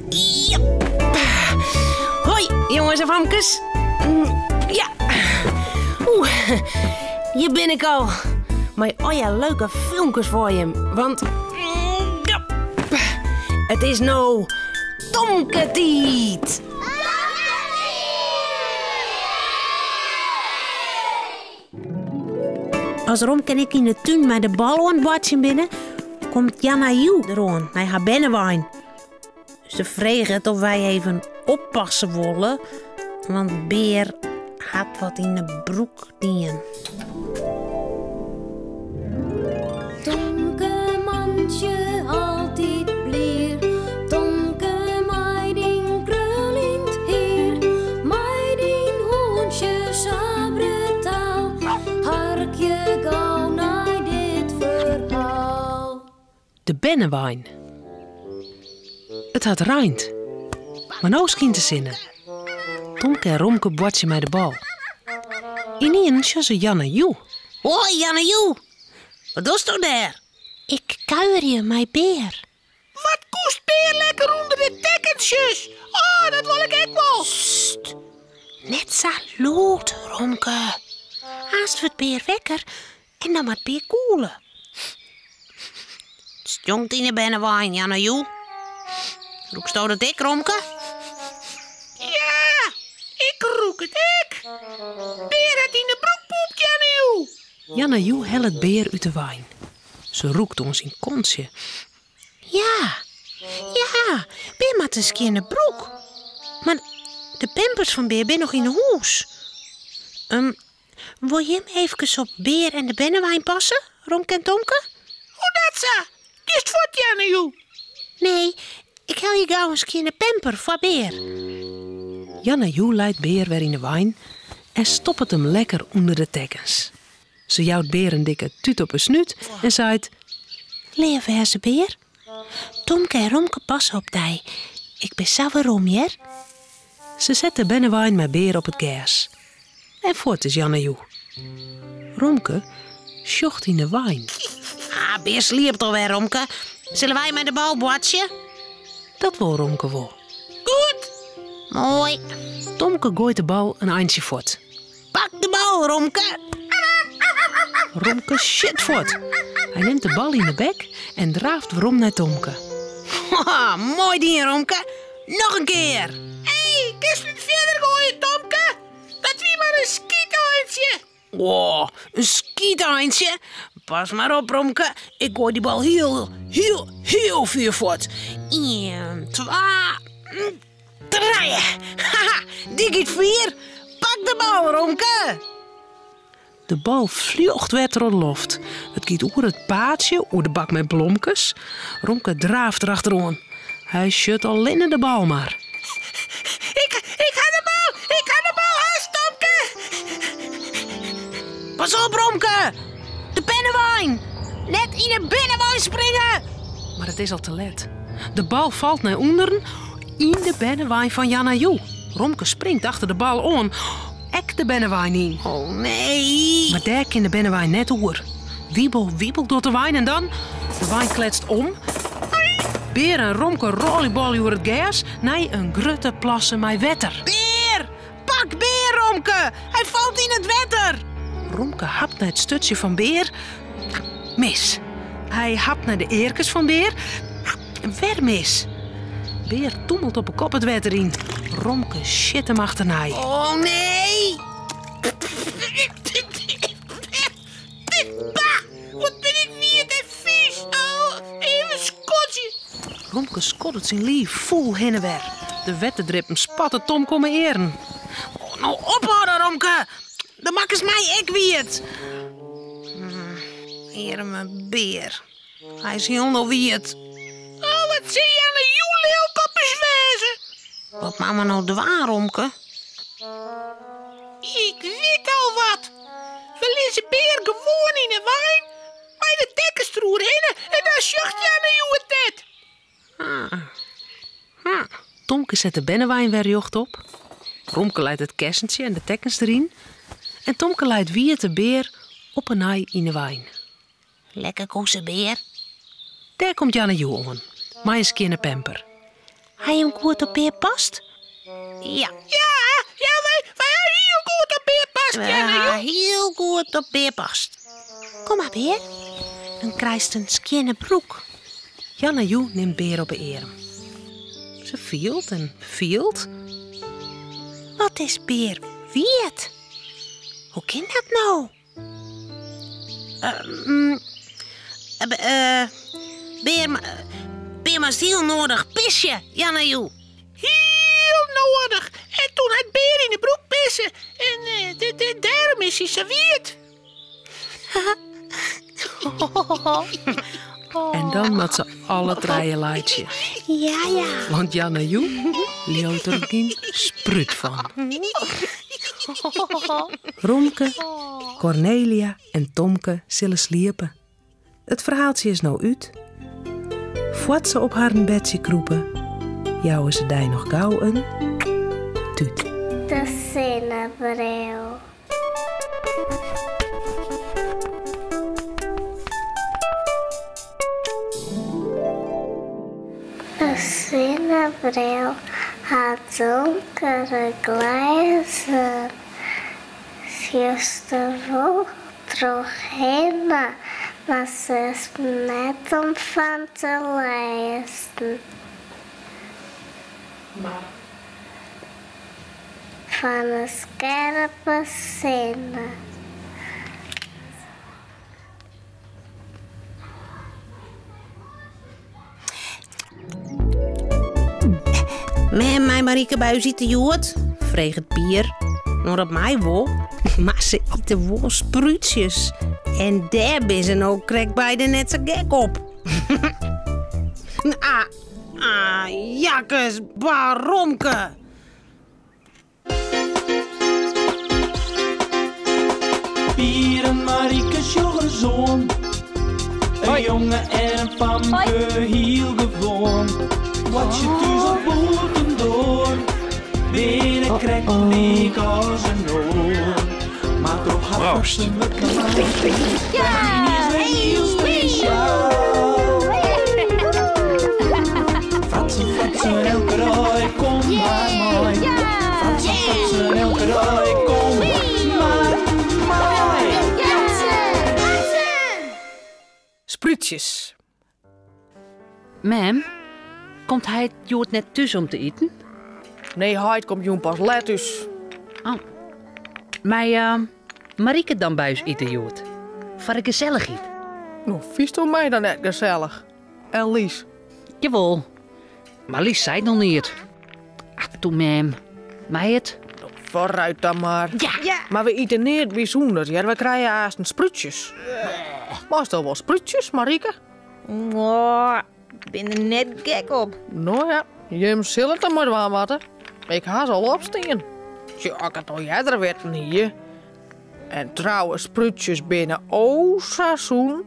Jep. Hoi, jonges en famkes. Ja. Oeh, hjir bin ik al. Mei allegear leuke filmkes foar jim. Want ja, it is no Tomketiid. As Romke en ik yn de tún mei de bal oan it boartsjen binne, komt Janna Joe deroan mei har bernewein. Se freget of wy even oppasse wolle, want Bear hat wat yn 'e broek dien. Tomke mantsje altyd blier, Tomke mei dyn kruljend hier, mei dyn hûntsje sa brutaal, harkje gau nei dit ferhaal. De bernewein. It hat reind, mar no skynt de sinne. Tomke en Romke boartsje mei de bal. Ynienen sjogge se Janne Joe. Hoi Janne Joe, wat dochsto dêr? Ik kuierje mei Bear. Wat koest Bear lekker ûnder de tekkentsjes? Oh, dat wol ik ek wol. Sst, net sa lûd, Romke. Aanst wurdt Bear wekker en dan moat Bear gûle. It stjonkt yn 'e bernewein, Janne Joe. Rûksto dat ek, Romke? Ja, ik rûk it ek. Bear hat yn 'e broek poept, Janne Joe. Janne Joe hellet Bear út 'e wein. Se rûkt oan syn kontsje. Ja, ja, Bear moat in skjinne broek. Mar de pampers fan Bear binne noch yn 'e hûs. Wol jim eefkes op Bear en de bernewein passe, Romke en Tomke? Hoe dat sa? Giest fuort, Janne Joe? Nee, ik helje gau in skjinne pamper foar Bear. Janne Joe leit Bear wer yn 'e wein en stoppet him lekker ûnder de tekkens. Se jout Bear in dikke tút op 'e snút en seit. Leaf wêze, Bear. Tomke en Romke passe op dy. Ik bin sa werom, hear. Se set de bernewein mei Bear op it gers. En fuort is Janne Joe. Romke sjocht yn de wein. Ah, Bear sliept alwer, Romke. Sille wy mei de bal boartsje? Dat wol Romke wol. Goed! Moai. Tomke goait de bal in eintsje fuort. Pak de bal, Romke! Romke sjit fuort. Hy nimt de bal yn 'e bek en draaft werom nei Tomke. Haha, moai dien, Romke. Noch in kear! Hé, kinst him fierder goaie, Tomke? Dat wie mar in skyteintsje. Oh, in skyteintsje? Pas mar op, Romke. Ik goai dy bal hiel, hiel, hiel fier fuort. Ien, twa, trije. Haha, dy giet fier. Pak de bal, Romke. De bal fljocht wer troch de loft. It giet oer it paadsje, oer de bak mei blomkes. Romke draaft derachteroan. Hy sjut allinne de bal mar. Ik, ik ha de bal! Ik ha de bal hast, Tomke! Pas op, Romke! De bernewein! Net yn 'e bernewein springe! Mar it is al te let. De bal falt nei ûnderen yn de bernewein fan Janna Joe. Romke springt achter de bal oan, ek de bernewein yn. Oh nee! Mar dêr kin de bernewein net oer. Wiebel, wiebel docht de wein en dan... De wein kletst om. Bear en Romke rôljebolje oer it gers nei in grutte plasse mei wetter. Bear! Pak Bear, Romke! Hy falt yn it wetter! Romke hapt nei it sturtsje fan Bear. Mis. Hy hapt nei de earkes fan Bear. Wer mis. Bear tûmelt op 'e kop it wetter yn. Romke sjit him achternei. Oh nee! Bah! Wat bin ik wiet en fys! Oh, even skodzje. Romke skoddet syn liif fûl hinne wer. De wetterdrippen spatte Tomke om 'e earen. Oh, no ophâlde, Romke! Do makkest my ek wiet. Earme Bear. Hy is hielendal wiet. Oh, wat sil Janne Joe lilk op ús wêze? Wat moatte we no dwaan, Romke? Ik wit al wat. We lizze Bear gewoan yn 'e wein mei de tekkens deroerhinne en dan sjocht Janne Joe it net. Tomke set de bernewein wer rjochtop. Romke leit it kessentsje en de tekkens deryn. En Tomke leit wiete Bear op 'e nij yn 'e wein. Lekker koese, Bear. Dêr komt Janne Joe oan, mei in skjinne pamper. Ha jim goed op Bear past? Ja. Ja, ja, wy, wy ha hiel goed op Bear past, We Janne. ha hiel goed op Bear past. Kom mar, Bear. Dan krijst in skjinne broek. Janna Joe nimt Bear op 'e earm. Se fielt en fielt. Wat is Bear wiet? Hoe kin dat no? Bear, Bear moast hiel noadich pisje, Janna Joe. Hiel noadich. En toen hat Bear yn de broek pisse. En dêrom is hy sa wiet. En dan moat se alle trije laitsje. Ja, ja. Want Janna Joe leaut der gjin sprút fan. Romke, Cornelia en Tomke sille sliepe. It ferhaaltsje is no út. Foar't se op harren bedsje krûpe, jouwe se dy noch gau in tút. De sinnebril. De sinnebril hat donkere glêzen. Sjochst der wol trochhinne, mar se is net om fan te lêzen. Fan 'e skerpe sinne. Mem, mei Marieke by ús ite hjoed? freget Pier. No, dat mei wol, mar se ite wol sprútsjes. En dêr binne se no krekt beide net sa gek op. Ah, ah, jakkes, baromke! Pier en Marieke sjogge ris oan. In jonge en in famke, hiel gewoan. Boartsje thús of bûtendoar, binne krekt lyk as in oar. Mar troch har Proost. fratsen wurdt Marien is wer hiel spesjaal. Fratsen, fratsen, elke dei, kom mar mei. Fratsen, fratsen, elke dei, kom mar mei. Sprútsjes. Mem, komt heit hjoed net thús om te iten? Nee, heit komt jûn pas let thús. Oh. Mei Marieke dan by ús ite hjoed? Foar de gesellichheid. No, fynsto my dan net gesellich? En Lies? Jawol. Mar Lies seit noch neat. Ach, toe mem. Mei it? No, foarút dan mar. Ja. Mar we ite neat bysûnders, hear. We krije aansten sprútsjes. Meisto wol sprútsjes, Marieke? Oh, ik bin der net gek op. No ja, jim sille it der mei dwaan moatte. Ik ha se al opstean. Tsja, as ik it al earder witten hie. En trouwens, sprútsjes binne o sa sûn.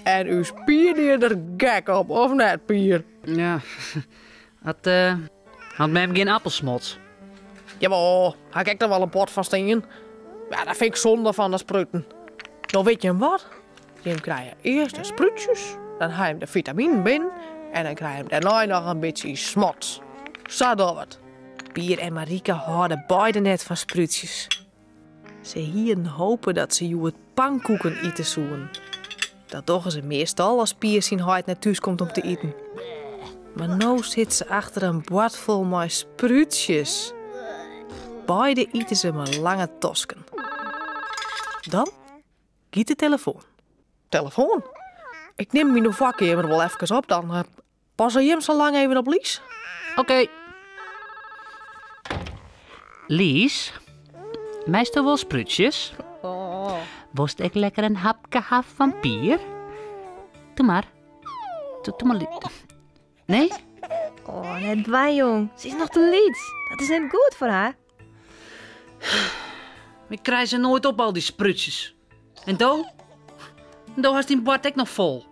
En ús Pier die der gek op, of net, Pier? Ja, hat, hat mem gjin appelsmots? Jawol, ha ik ek noch wol in pot fan stean. Ja, dat fyn ik sonde fan de spruten. No wit jim wat? Jim krije earst de sprútsjes, dan ha jim de fitaminen binnen en dan krije jim dêrnei noch in bytsje smots. Sa dogge we it. Pier en Marieke hâlde beide net fan sprútsjes. Se hienen hope dat se hjoed pankoeken ite soenen. Dat dogge se meastal as Pier syn heit net thús komt om te iten. Mar no sit se achter in board fol mei sprútsjes. Beide ite se mei lange tosken. Dan giet de telefoan. Telefoan? Ik nim myn foarkeamer wol efkes op dan. Passe jim sa lang even op Lies? Oké. Lies, meisto wol sprútsjes? Oh. Wolst ek lekker in hapke ha fan Pier? Doe mar. Doe mar. Nee? Oh, net dwaan, jong. Se is noch te lyts. Dat is net goed foar har. Ik krij se noait op, al dy sprútsjes. En do? Do hast dyn board ek noch fol.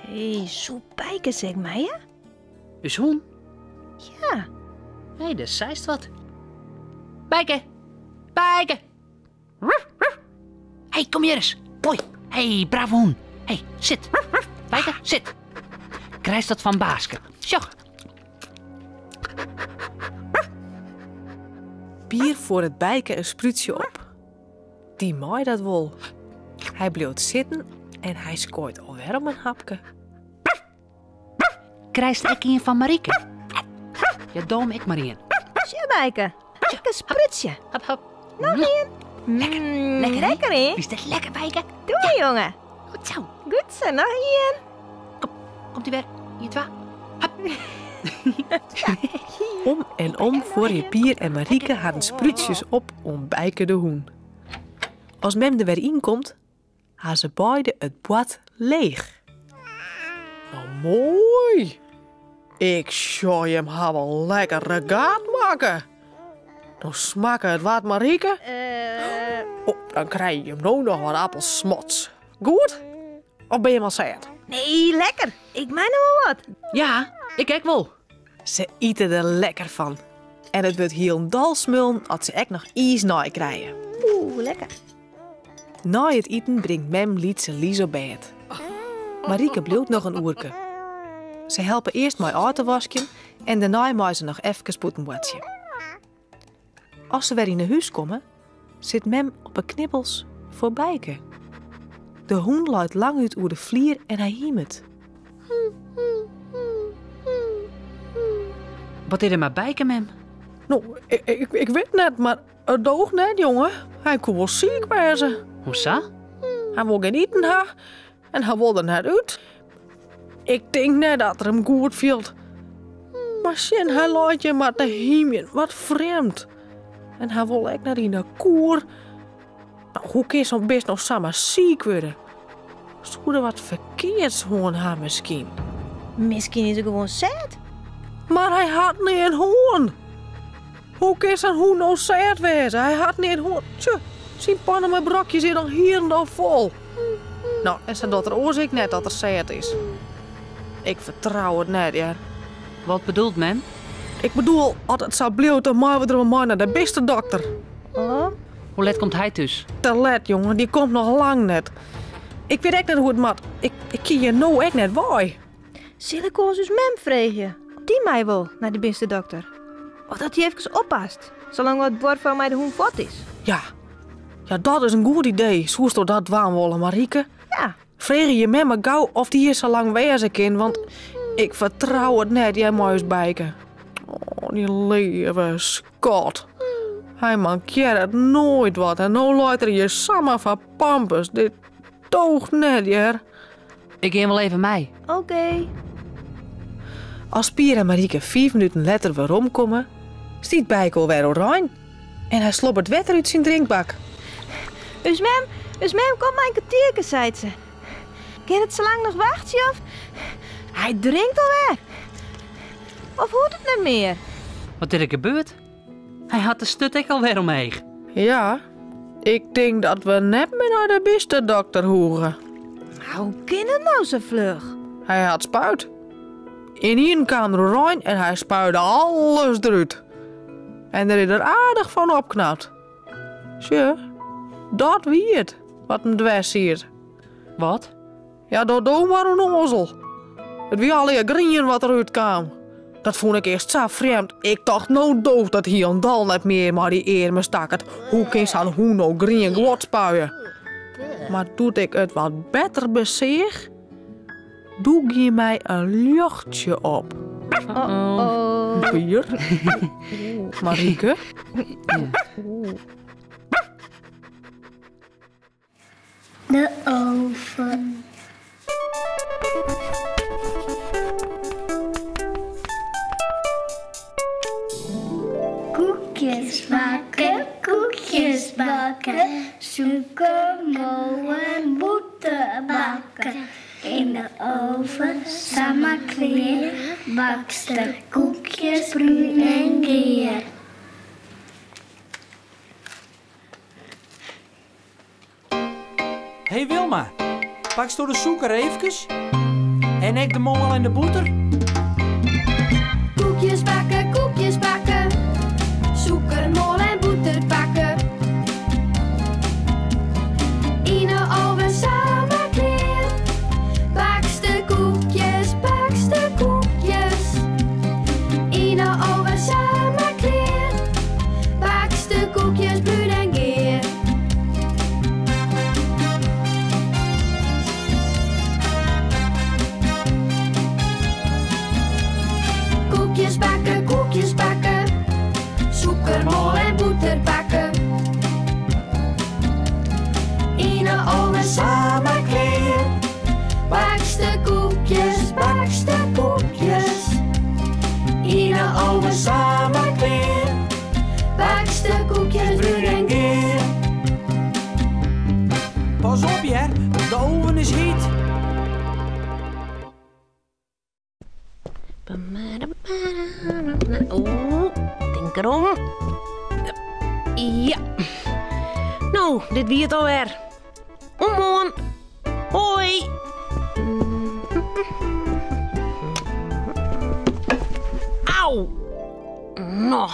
Hé, soe Bijke se ek meie? Us hûn? Ja. Hé, dêr seist wat. Bijke! Bijke! Ruf, ruf. Hé, kom hjir ris. Hoi. Hé, brave hûn. Hé, sit. Bijke, sit. Krijst dat fan Baaske. Sjoch. Pier fuorret Bijke in sprútsje op. Dy mei dat wol. Hy bliuwt sitten en hy skoait alwer om in hapke. Krijst ek ien fan Marieke? Ja, doom ik mar ien. Sjoch, Bijke. Lekker sprutsje. Hop, hop. Noch ien. Lekker. Lekker, hè? Lekker, hè? Is dat lekker, Bijke? Doe maar, jongen. Goed zo. Goed zo, noch ien. Kom, komt ie weer. 1, 2. Hop. Om en om fuorje Pier en Marieke harren sprútsjes op oan Bijke de hûn. As mem der wer yn komt, ha se beide it board leech. Nou, moai. Ik sjoch jim ha wol lekker regaat makke. No smakke it wat, Marieke. Oh, dan krije jim no noch wat appelsmots. Goed? Of binne jim al sêd? Nee, lekker. Ik mei noch wol wat. Ja, ik ek wol. Se ite der lekker fan. En it wurdt hielendal smullen as se ek noch iis nei krije. Oeh, lekker. Nei it iten bringt mem lytse Lies op bêd. Marieke bliuwt noch in oerke. Se helpe earst mei ôf te waskjen en dêrnei mei se noch efkes bûten boartsje. As se wer yn 'e hûs komme, sit mem op 'e knibbels foar Bijke. De hûn leit langút oer de flier en hy himet. Wat is der mei Bijke, mem? No, ik, ik wit net, mar it doocht net, jonge. Hy koe wol siik wêze. Hoe sa? Hy wol gjin iten ha en hy wol der net út. Ik tink net dat er him goed fielt. Mar sjen, hy leit hjir mar te hymjen. Wat frjemd. En hy wol ek net yn de koer. No, hoe kin sa'n bist no samar siik wurde? Soe er wat ferkeards hân ha miskien? Miskien is er gewoan sêd. Mar hy hat neat hân. Hoe kin sa'n hûn no sêd wêze? Hy hat neat hân. Tsje, syn panne mei brokjes is al hielendal fol. No, en sa docht er oars ek net dat er sêd is. Ik fertrou it net, hear. Wat bedoelt mem? Ik bedoel, as it sa bliuwt, dan meie we der wol mei nei de bistedokter. Oh. Hoe let komt hy thús? Te let, jonge. Dy komt noch lang net. Ik wit ek net hoe't it moat. Ik, ik kin hjir no ek net wei. Sil ik oars ús mem freegje of dy mei wol nei de bistedokter? Of dat dy efkes oppast, salang't dat buorfrou mei de hûn fuort is? Ja. Ja, dat is in goed idee. Soesto dat dwaan wolle, Marieke? Ja. Freegje je mem mar gau oft dy hjir sa lang wêze kin, want ik fertrou it net hear mei ús Bijke. Oh, dy leave skat. Hy mankearret noait wat en no leit er hjir samar foar pampus. Dit doocht net, hear. Ik gean wol even mei. Oké. As Pier en Marieke fiif minuten letter weromkomme, stiet Bijke alwer oerein en hy slobbert wetter út syn drinkbak. Us mem, us mem komt mei in kertierke, seit se. Kin it sa lang noch wachtsje of? Hy drinkt alwer. Of hoecht it net mear? Wat is der gebeurd? Hy hat de sturt ek alwer omheech. Ja, ik tink dat we net mear nei de bistedokter hoege. Mar hoe kin it no sa fluch? Hy hat spuid. Ynienen kaam der oerein en hy spuide alles derút. En der is er aardich fan opknapt. Sjoch, dat wie it wat him dwers siet. Wat? Ja, dat doe mar ûnnoazel. It wie allegear grien wat derút kaam. Dat fûn ik earst sa frjemd. Ik tocht, no doocht dat hielendal net mear mei dy earme stakkert. Hoe kin sa'n hûn no grien guod spuie? Mar doe't ik it wat better beseach, doe gie my in ljochtsje op. Oh. Pier. Marieke. De oven. Koekjes bakke, koekjes bakke, sûker, moal en bûter bakke. Yn de oven, samar klear, bakst de koekjes brún en gear. Hey Wilma, paksto de sûker eefkes? En ek de moal en de bûter? Koekjes bakke, koekjes bakke, sûker, moal en bûter pakke. Yn 'e oven samar klear, bakst de koekjes, bakst de koekjes. Yn 'e oven. oven samen klear. Bakst de koekjes brún en gear. Pas op hear, de oven is hyt. Oeh, tink derom. Ja. No, dit wie it alwer. Oant moarn. Hoi. Au. No,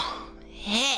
hè.